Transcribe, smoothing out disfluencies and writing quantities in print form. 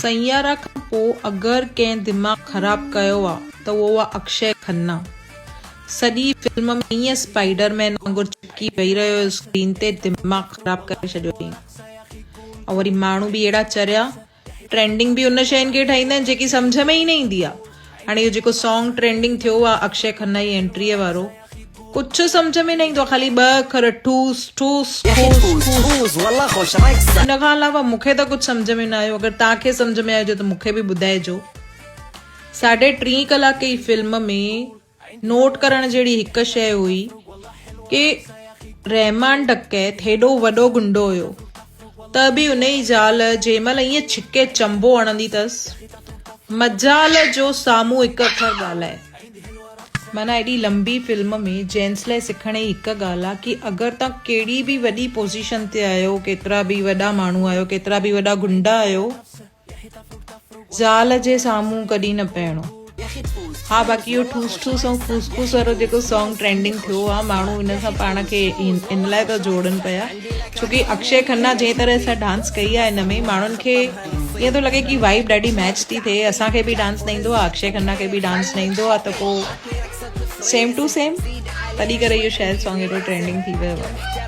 سيارا کان پو اگر ڪنهن دماغ خراب ڪيو آ ته اهو آ اڪشي کنا. سڄي فلم ۾ ائين اسپائيڊر مين وانگر چپڪي ويهي رهيو هيو اسڪرين تي دماغ خراب ڪري ڇڏيو هئائين. ۽ وري ماڻهو به اهڙا چريا ٽرينڊنگ به ان شين کي ٺاهيندا آهن جيڪي سمجهه ۾ ئي نه ايندي آ. هاڻي اهو جيڪو سانگ ٽرينڊنگ ٿيو آ اڪشي کنا جي انٽري وارو ڪجهه سمجهه ۾ نه ايندو آ خالي ٻه اکر ٺوس ٺوس ٺوس ٺوس ان کان علاوه مون کي ته ڪجهه سمجهه ۾ نه آيو اگر توهان کي سمجهه ۾ آيو هجي ته مون کي به ٻڌائجو. ساڍي ٽين ڪلاڪ جي فلم ۾ نوٽ ڪرڻ جهڙي هڪ شيء هئي ڪي رحمان ڊڪيت هيڏو وڏو گنڊو هيو ته به ان جي زال جنهن مهل ائين ڇڪي چنبو هڻندي اٿس مجال جو سامهون هڪ اکر ڳالهائي. معنيٰ ايڏي لنبي فلم ۾ جينٽس لاء سکڻ جي هڪ ڳالهه آ ڪي اگر توهان ڪهڙي به وڏي پوزيشن تي آهيو ڪيترا به وڏا ماڻهو آهيو ڪيترا به وڏا گنڊا آهيو زال جي سامهون ڪڏهن نه پئڻو. ها باقي اهو ٺوس ٺوس ۽ ڦوس ڦوس وارو جيڪو سانگ ٽرينڊنگ ٿيو آ ماڻهو ان سان پاڻ کي ان لاء ٿا جوڙن پيا ڇو ڪي اڪشي کنا جنهن طرح سان ڊانس ڪئي آ ان ۾ ماڻهن کي ائين ٿو لڳي ڪي وائب ڏاڍي ميچ ٿي ٿئي اسان کي به ڊانس نه ايندو آ اڪشي کنا کي به ڊانس نه ايندو آ ته پو سيم ٽو سيم تڏهن ڪري اهو شايد سانگ ايڏو ٽرينڊنگ ٿي ويو آ.